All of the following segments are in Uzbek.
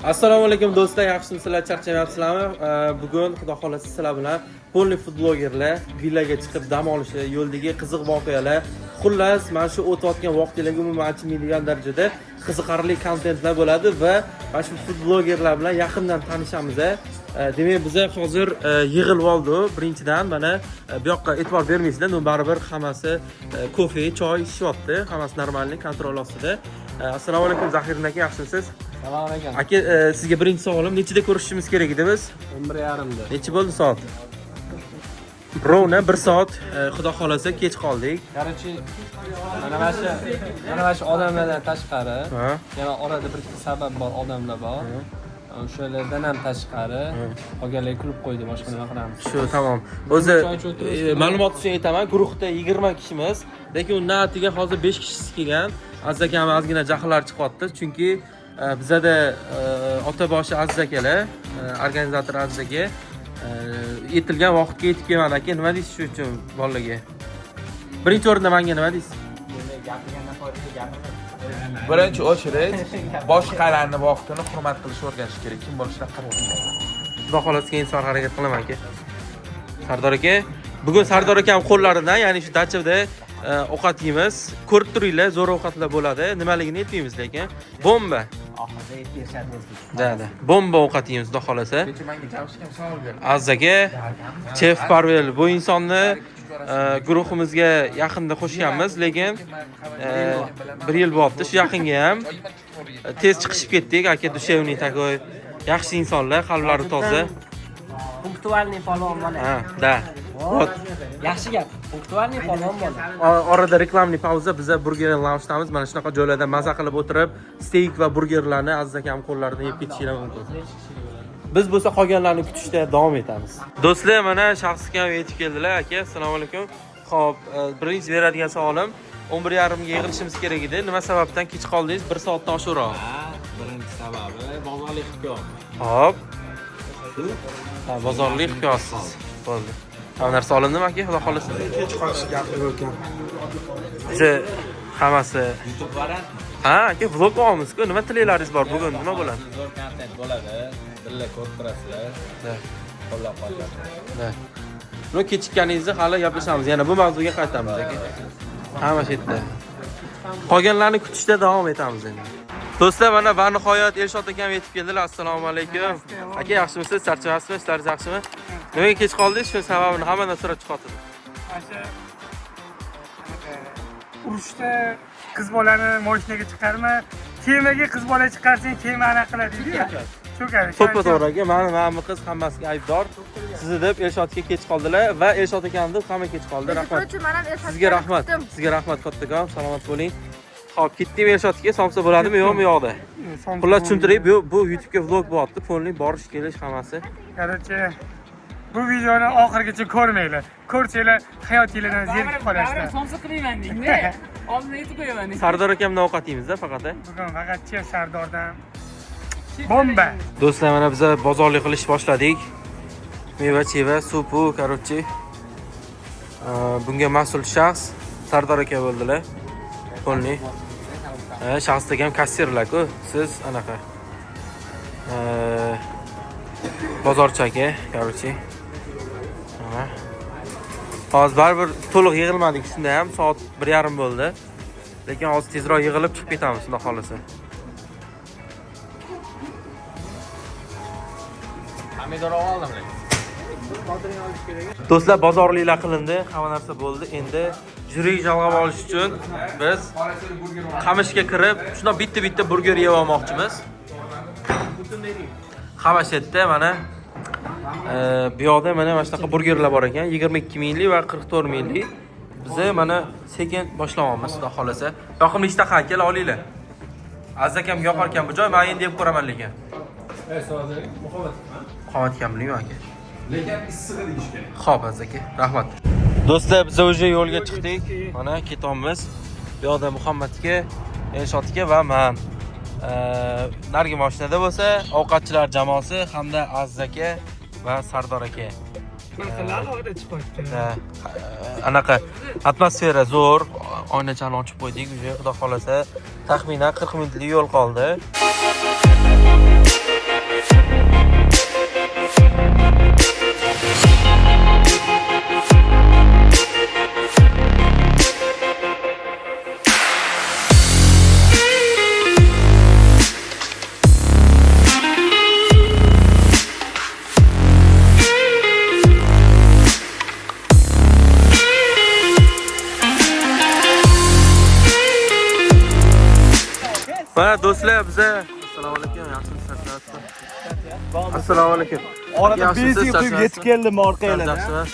Assalomu alaykum, do'stlar, yaxshimisizlar, charchamayapsizlarmi? Bugun, xudo xohlasa, sizlar bilan полный foodblogerlar villaga chiqib dam olishi, yo'ldagi qiziq voqealar, xullas, mana shu o'tayotgan vaqtinglarga umuman achinmaydigan darajada qiziqarli kontentlar bo'ladi va mana shu foodblogerlar bilan yaqindan tanishamiz. Demak, biza hozir yig'ilib oldik. Birinchidan mana bu yoqqa e'tibor bermaysizlar, но baribir hammasi kofe, choy ichishyapti, hammasi нормальный, контроль ostida. Assalomu alaykum, Zahiriddin aka, yaxshimisiz? Salom alaykum. Aka, sizga birinchi savolim: nechida ko'rishishimiz kerak edi biz? 11:30da. Necha bo'ldi soat? Ровно 1 soat, xudo xohlasa, kech qoldik. Короче, mana shu odamlardan tashqari, yana orada bir ikkita sabab bor, odamlar bor. O'shalardan ham tashqari qolganlar kulib qo'ydi, boshqa nima qilamiz? Shu, tamom. O'zi Choy ichib o'tiribmiz. Ma'lumot uchun aytaman, guruhda 20 kishimiz, lekin undan atiga hozir 5 kishisi kelgan. Aziz akam ozgina jahllar chiqyapti, chunki bizada ota boshi Aziz akalar, organizator Aziz aka yetilgan vaqtga yetib kelmadi. Aka, nima deysiz shu uchun bolalarga? Birinchi o'rinda menga nima deysiz? Birinchi очередь boshqalarni vaqtini hurmat qilishni o'rganish kerak. Kim bo'lishidan qat'iy nazar. Xudo xohlasa, keyin safar harakat qilaman, aka. Sardor aka, bugun Sardor akam qo'llaridan, ya'ni shu dachada ovqat yeymiz. Ko'rib turinglar, zo'r ovqatlar bo'ladi. Nimaligini aytmaymiz lekin. Bomba. Oxirida aytib berishadi o'zbek. Да. Bomba ovqat yeymiz, xudo xohlasa. Kecha menga Jamshid ham savol berdi. Aziz aka, Chef Parvel, bu insonni guruhimizga yaqinda qo'shganmiz, lekin bir yil bo'libdi. Shu yaqinga ham tez chiqishib ketdik. Aka душевный такой, yaxshi insonlar, qalblari toza. Пунктуальный polvon bola. Ha, да. Вот. Yaxshi gap. Пунктуальный polvon bola. Orada рекламный пауза. Biza Burger Lounge'damiz. Mana shunaqa joylarda maza qilib o'tirib, steyk va burgerlarni Aziz akam qo'llaridan yeb ketishinglar mumkin. Biz bo'lsa qolganlarni kutishda davom etamiz. Do'stlar, mana shaxs akam yetib keldilar. Aka, assalomu alaykum. Xo'p, birinchi beradigan savolim: 11:30 ga yig'ilishimiz kerak edi. Nima sababdan kech qoldingiz? 1 soatdan oshiqroq. Birinchi sababi bozorlik qilib kelyapman. Xo'p. Ha, bozorlik qilib kelyapsiz. Bo'ldi. Hamma narsa olindimi, aka? Xudo xohlasa. Kech qolish gapni ekan. O'sha hammasi. YouTube variantmi? Ha, aka, vlog olamiz-ku. Nima tilaklaringiz bor bugun? Nima bo'ladi? Zo'r kontent bo'ladi. Birga ko'rib turasizlar. Да. Qo'llab-quvvatlab. Да. Buni kechikkaningizni hali gaplashamiz. Yana bu mavzuga qaytamiz, aka. Hamma shu yerda. Qolganlarni kutishda davom etamiz endi. Do'stlar, mana va nihoyat Elshod akam yetib keldilar. Assalomu alaykum. Aka, yaxshimisiz? Charchamayapsizmi? Ishlaringiz yaxshimi? Nimaga kech qoldingiz? Shuni sababini hammadan so'rab chiqyapti. O'sha urushda qiz bolani moshinaga chiqarma, kemaga qiz bola chiqarsang, kema anaqa qiladi deydi-yu. Cho'kadi. To'ppa to'g'ri, aka. Mana bu qiz hammasiga aybdor. Sizni deb Elshod aka kech qoldilar va Elshod akani deb hamma kech qoldi. Rahmat. Короче, man ham Elshod Sizga rahmat. Sizga rahmat kattakon. Salomat bo'ling. Xo'p, ketdikmi Elshod aka? Somsa bo'ladimi, yo'qmi yo'qda? Xullas, tushuntiray, bu YouTube'ga vlog bo'lyapti. Полный borish kelish hammasi. Короче, bu videoni oxirigacha ko'rmanglar. Ko'rsanglar, hayotinglardan zerikib qolasizlar. Somsa qilmayman deydi. Oldin aytib qo'yaman. Sardor akamdan ovqat yeymiz-da faqat. A? Bugun faqat Chef Sardordan bomba. Do'stlar, mana biza bozorlik qilish boshladik. Meva, cheva, supu, короче. Bunga mas'ul shaxs Sardor aka bo'ldilar. Полный. Ha, shaxs degan kassirlar-ku. Siz anaqa. Bozorchi aka, короче. Mana. Hozir baribir to'liq yig'ilmadik, shunda ham soat 1:30 bo'ldi. Lekin hozir tezroq yig'ilib chiqib ketamiz, xudo xohlasa. Pomidor oldim lekin. Do'stlar, bozorliklar qilindi, hamma narsa bo'ldi. Endi yurak jalg'ab olish uchun biz Qamishga kirib, shundoq bitta-bitta burger yeb olmoqchimiz. Hamma shu yerda mana bu yoqda mana shunaqa burgerlar bor ekan, 22 minglik va 44 minglik. Biza mana sekin boshlayapmiz, xudo xohlasa. Yoqimli ishtaha, kela olinglar. Aziz akamga yoqar ekan bu joy, men endi yeb ko'raman lekin. Muhammad akam bilmayman, aka. Lekin issig'i deyish kerak. Xo'p, Aziz aka, rahmat. Do'stlar, biz уже yo'lga chiqdik. Mana ketyapmiz. Bu yoqda Muhammad aka, Elshod aka va man. Narigi mashinada bo'lsa ovqatchilar jamoasi hamda Aziz aka va Sardor aka. Narsalar alohida chiqyapti. Da, anaqa atmosfera zo'r. Oynachani ochib qo'ydik. Уже xudo xohlasa taxminan 40 minutlik yo'l qoldi. Mana do'stlar, biza assalomu alaykum, yaxshimisiz? Assalomu alaykum. Orada Yaxshimisiz, benzin quyib yaxshimisiz? yetib keldim orqanglardan. Yaxshimi?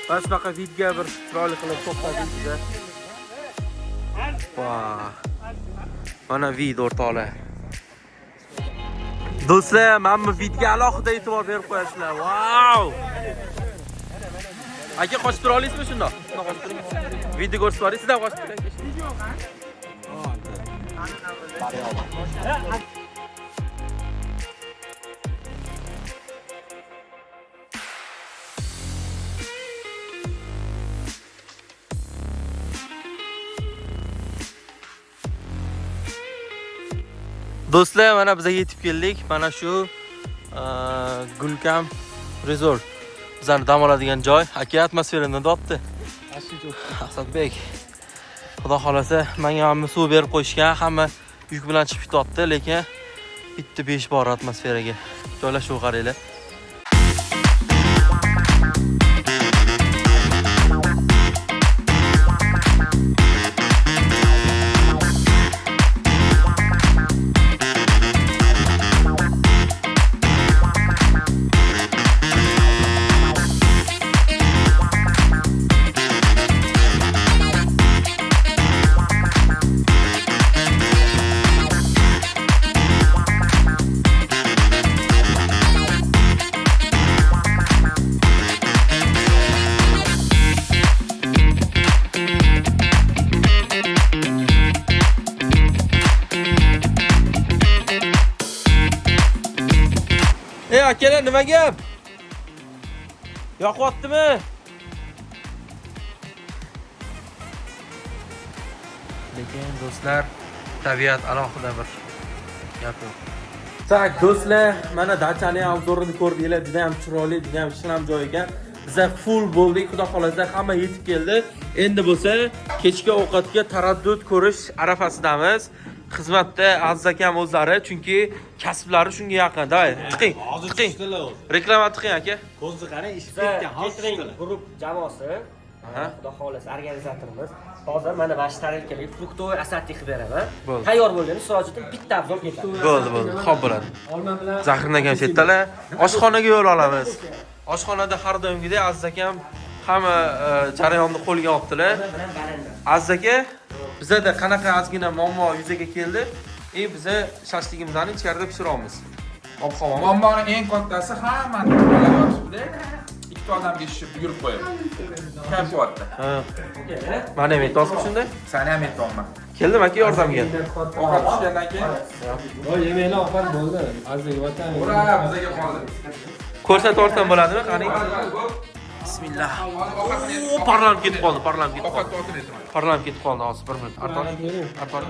Mana shunaqa vidga bir chiroyli qilib to'xtadik biza. Vah. Mana vid, o'rtoqlar. Do'stlar, mana bu vidga alohida e'tibor berib qo'yasizlar. Vau! Aka, qochib tura olasizmi shundoq? Shundoq qochib turing. Video ko'rsatib yuboring, siz ham qochib turing. Do'stlar, mana biza yetib keldik. Mana shu Gulkam Resort. Bizani dam oladigan joy. Aka, atmosfera nima deyapti? Asadbek. Xudo xolasa, menga hamma suv berib qo'yishgan, hamma yuk bilan chiqib ketyapti, lekin bitta 5 bor atmosferaga. Joylashuv qaranglar. Ey akalar, nima gap? Yoqyaptimi? Lekin do'stlar, tabiat alohida bir gap yo'q. Так, do'stlar, mana dachani обзор ini ko'rdinglar, juda ham chiroyli, juda ham shinam joy ekan. Biza full bo'ldik, xudo xolasa hamma yetib keldi. Endi bo'lsa kechki ovqatga taraddud ko'rish arafasidamiz. Xizmatda Aziz akam o'zlari, chunki kasblari shunga yaqin. Давай, tiqing, tiqing. Reklama tiqing, aka. Ko'zni qarang, ish Biza catering guruh jamoasi, xudo xohlasa organizatorimiz. Hozir mana shu tarelkali фруктовый ассорти qilib beraman. Bo'ldi. Tayyor bo'lganda Sirojiddin bitta обзор ketadi. Bo'ldi, bo'ldi. Xo'p bo'ladi. Olma bilan Zahrin akam chetdalar. Oshxonaga yo'l olamiz. Oshxonada har doimgidek Aziz akam hamma jarayonni qo'lga olibdilar. Bilan baranda. Aziz aka, bizada qanaqa ozgina muammo yuzaga keldi. Biza shashligimizni ichkarida pishiryapmiz. Ob-havo. Muammoni eng kattasi hammani yotibdi. Ikkita odamga shishib yurib qo'yadi. Kam qilyapti. Ha. Mana ham aytyapsizmi shunday? Sani ham aytyapman. Keldim aka yordamga. Ovqat pishgandan keyin Voy, yemaklar ovqat bo'ldi. Aziz vatan. ura bizaga qoldi. Ko'rsatib yuborsam bo'ladimi? Qani. Bismillah. O, parlanib ketib qoldi, parlanib ketib Ovqat qoldi. otini aytaman. Parlanib ketib qoldi hozir bir minut. Arton. Arton.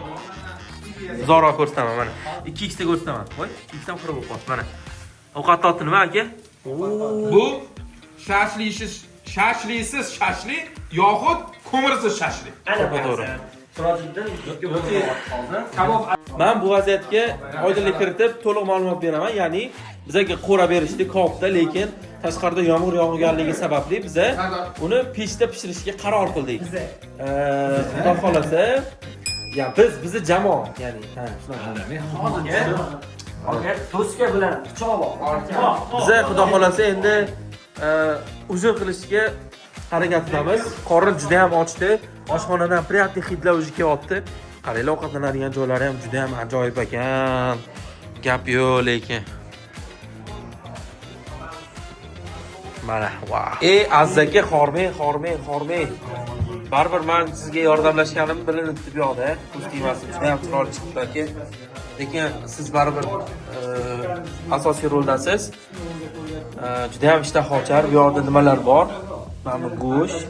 Zo'rroq ko'rsataman mana. 2x ta ko'rsataman. Voy, 2x ham xira bo'lib qoldi. Mana. Ovqat totdi nima aka? Bu shashlisiz, shashlisiz shashlik yoxud ko'mirsiz shashlik. Ana To'g'ri. Sirojiddin hozir. Kabob. Men bu vaziyatga oydinlik kiritib to'liq ma'lumot beraman. Ya'ni bizaga qo'ra berishdi kaobda, lekin tashqarida yomg'ir yog'ganligi sababli biza uni pechda pishirishga qaror qildik. Xudo xolasa, ya bizni jamoa, ya'ni ha, shunaqa. Aka, to'ska bilan pichoq bor. Biza xudo xolasa endi uzr qilishga harakat qilamiz. Qorin juda ham ochdi. Oshxonadan приятный hidlar уже kelyapti. Qaranglar, ovqatlanadigan joylari ham juda ham ajoyib ekan. Gap yo'q lekin. Mana, vau. Ey, Aziz aka, xormang, xormang, xormang. Baribir men sizga yordamlashganim bilinibdi bu yoqda. Ko'z tegmasin, juda ham chiroyli chiqibdi aka. Lekin siz baribir asosiy roldasiz. Juda ham ishtaha. Bu yoqda nimalar bor? Mana bu go'sht.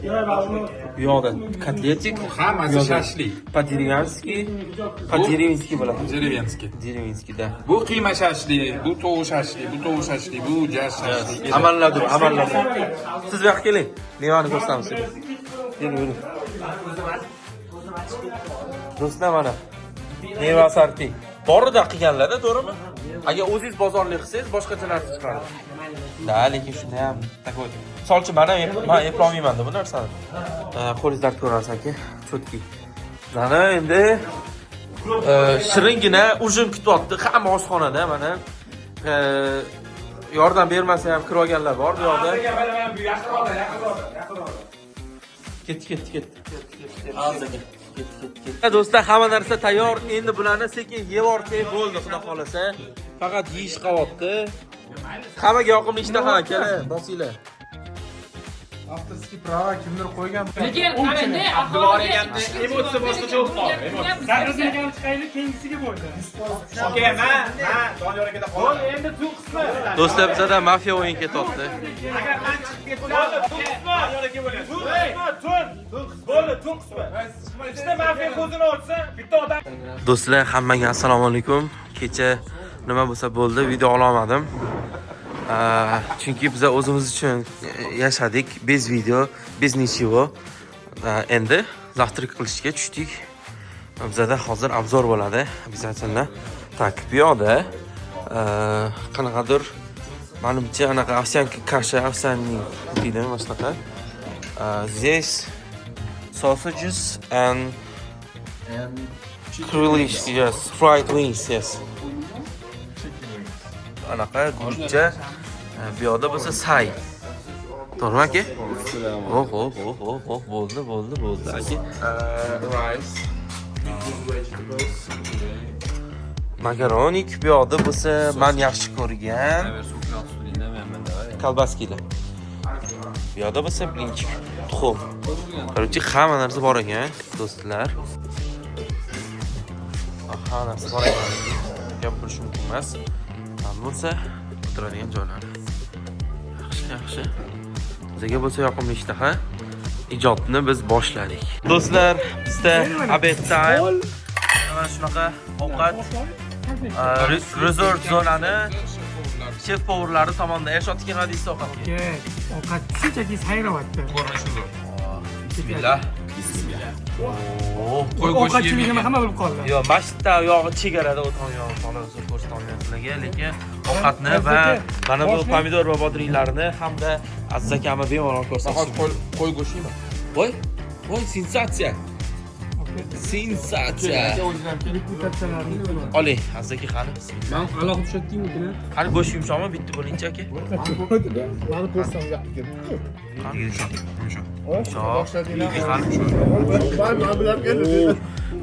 Bu yoqda kotletik. Hammasi shashlik. По-деревенски. По-деревенски bo'ladi. Деревенский. Деревенский da. Bu qiyma shashlik, bu tovuq shashlik, bu tovuq shashlik, bu jaz shashlik. Amallar dur, amallar dur. Siz bu yoqqa keling. Mevani ko'rsatamiz sizga. Yuring, yuring. Do'stlar, mana. Meva ассорти. Borida qilganlar-da, to'g'rimi? Agar o'zingiz bozorlik qilsangiz, boshqacha narsa chiqaradi. Да, lekin shunda ham такой. Misol uchun men eplolmayman-da bu narsani. Qo'lingizdan ko'rasiz aka, чётки. Mana endi Shiringina ужин kutyapti hamma oshxonada mana. Yordam bermasa ham kirib olganlar bor bu yoqda. Ketdi, ketdi, ketdi. Ketdi, ketdi, ketdi. Do'stlar, hamma narsa tayyor. Endi bularni sekin yevorsak bo'ldi, xudo xolasa. Faqat yeyish qolyapti. Hammaga yoqimli ishtaha, akalar, bosinglar. Авторский права kimdir qo'ygan. Lekin qarangda, aholiga Emotsiya boshqacha bo'lib qoldi. Emotsiya. Zahrini ham chiqaylik, keyingisiga bo'ldi. Okey, men Doniyor akada qolaman. Endi tun qismi. Do'stlar, bizada mafiya o'yin ketyapti. Agar men chiqib ketsam, tun qismi. Doniyor aka bo'ladi. Tun qismi, tun. Tun qismi. Bo'ldi, tun qismi. Ikkita mafiya ko'zini ochsa, bitta odam Do'stlar, hammaga assalomu alaykum. Kecha nima bo'lsa bo'ldi, video ololmadim. Chunki biza o'zimiz uchun yashadik, без видео, без ничего. Endi завтрак qilishga tushdik. Bizada hozir обзор bo'ladi, обязательно. Так, bu yoqda qanaqadir, manimcha, anaqa овсянка каша, овсяный deydimi, mana shunaqa. Здесь sausages and grilled, yes, fried wings, yes. Anaqa guruchcha, bu yoqda bo'lsa say. To'g'rimi, aka? Oh, oh, oh, oh, oh, bo'ldi, bo'ldi, bo'ldi, aka. Rice. Vegetables. Makaronik, bu yoqda bo'lsa man yaxshi ko'rgan колбаски lar. Bu yoqda bo'lsa блинчик, tuxum. Короче, hamma narsa bor ekan, do'stlar. Hamma narsa bor ekan. Gap bo'lishi mumkin emas. Mana bo'lsa o'tiradigan joylari. Yaxshi, yaxshi. Bizga bo'lsa yoqimli ishtaha. Ijodni biz boshladik. Do'stlar, bizda обед time. Mana shunaqa ovqat. Resort zonani шеф повар lari tomonidan. Ershod aka, nima deysiz ovqatga? Aka, ovqat shunchaki sayrayapti. Ko'rinishi zo'r. Bismillah. Bismillah. Qo'y go'shti Ovqatchiligini yemagan. hamma bilib qoldi. Yo'q, masjidda uyog'i chegarada o'tolmayapman, uzr, ko'rsatolmayapman sizlarga, lekin ovqatni va mana bu pomidor va bodringlarni hamda Aziz akamni bemalol ko'rsatish. Hozir qo'y go'shti yema. Voy, voy, sensatsiya. Sensatsiya. Oling, Aziz aka, qani. Man alohida tushatdingmi? Qani, go'sht yumshoqmi? Bitta bo'lingchi, aka. Mani ko'rsam yoqqa ketdi. Yumshoq. Yumshoq. Qani. Man bilan keldi.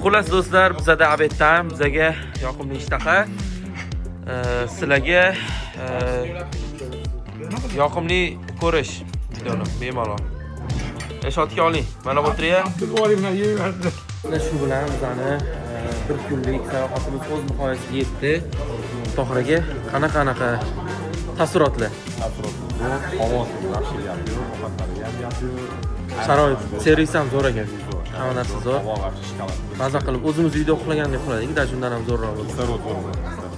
Xullas, do'stlar, bizada обед time, bizaga yoqimli ishtaha. Sizlarga yoqimli ko'rish videoni bemalol. Eshodga oling. Mana o'tiring. Abdulvori bilan yeyverdi. Mana shu bilan bizani bir kunlik sayohatimiz o'z nihoyasiga yetdi. Tohir aka, qanaqa qanaqa taassurotlar? Havosi yaxshi, gap yo'q, ovqatlari ham gap yo'q. Sharoit, servis ham zo'r ekan. Hamma narsa zo'r. Havo вообще shokolad. Maza qilib o'zimiz uyda uxlagandek uxladik, даже undan ham zo'rroq bo'ldi. Zo'r, zo'r.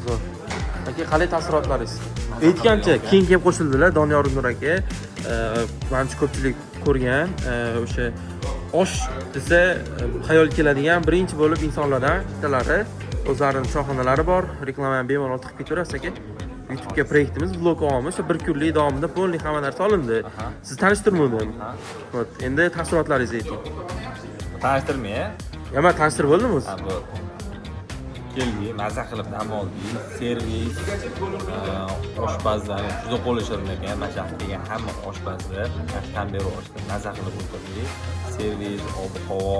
Zo'r. Aka, qalay taassurotlaringiz? Aytgancha, keyin kelib qo'shildilar Doniyor Nur aka. Manimcha, ko'pchilik ko'rgan, o'sha osh desa xayol keladigan birinchi bo'lib insonlardan bittalari, o'zlarini choyxonalari bor, reklama ham bemalol tiqib ketaverasiz, aka. YouTube'ga proyektimiz vlog olamiz. O'sha bir kunlik davomida полный hamma narsa olindi. Siz tanishtirmadim. Вот, endi taassurotlaringizni ayting. Tanishtirmay. Ya, man tanishtirib bo'ldimi o'zi? Ha, bo'ldi. Keldik, maza qilib dam oldik. Servis, oshpazlar juda qo'li shirin ekan. Mana shu yoqda kelgan hamma oshpazlar tam berib ochdi. Maza qilib o'tirdik. Servis, ob havo,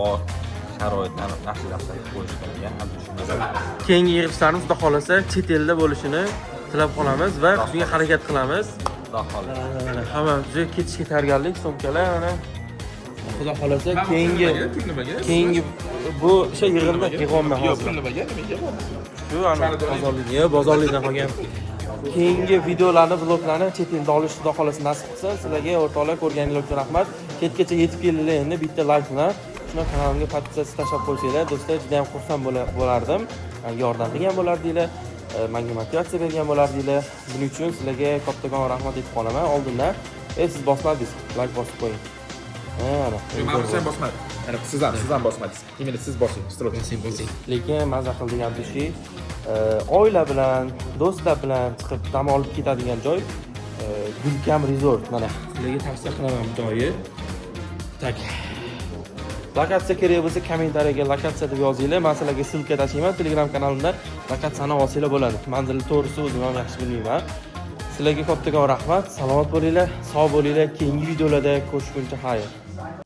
sharoitlarni yaxshi yaxshi qilib qo'yishgan ekan. Hamma shu maza qildik. Keyingi yig'ilishlarimiz xudo xohlasa chet elda bo'lishini tilab qolamiz va shunga harakat qilamiz. Xudo xohlasa. Mana hamma уже ketishga tayyorgarlik, sumkalar mana. Xudo xohlasa keyingi Pul nimaga? Keyingi bu o'sha yig'ildi, yig'yapman Yo'q, hozir. pul nimaga? Nimaga bu? Shu ana bozorlik, yo'q, bozorlikdan qolgan. Keyingi videolarni, vloglarni chet elda olish xudo xohlasa nasib qilsa. Sizlarga, o'rtoqlar, ko'rganinglar uchun rahmat. Chetgacha yetib keldinglar, endi bitta layk bilan shuni kanalimga подписаться tashlab qo'ysanglar, do'stlar, juda ham xursand bo'lardim. Menga yordam qilgan bo'lardinglar, menga motivatsiya bergan bo'lardinglar. Buning uchun sizlarga kattakon rahmat aytib qolaman oldindan. Siz bosmadingiz, layk bosib qo'ying. Ha, ana. Yo'q, man ham bosmadim. Ana siz ham, siz ham bosmadingiz. Именно siz bosing, срочно. Bosing, bosing. Lekin maza qildik души. Oila bilan, do'stlar bilan chiqib dam olib ketadigan joy Gulkam Resort. Mana sizlarga tavsiya qilaman bu joyni. Так. Lokatsiya kerak bo'lsa, kommentariyaga lokatsiya deb yozinglar. Men sizlarga ссылка tashlayman Telegram kanalimda. Lokatsiyani olsanglar bo'ladi. Manzilni to'g'risi o'zim ham yaxshi bilmayman. Sizlarga kattakon rahmat. Salomat bo'linglar, sog' bo'linglar. Keyingi videolarda ko'rishguncha xayr.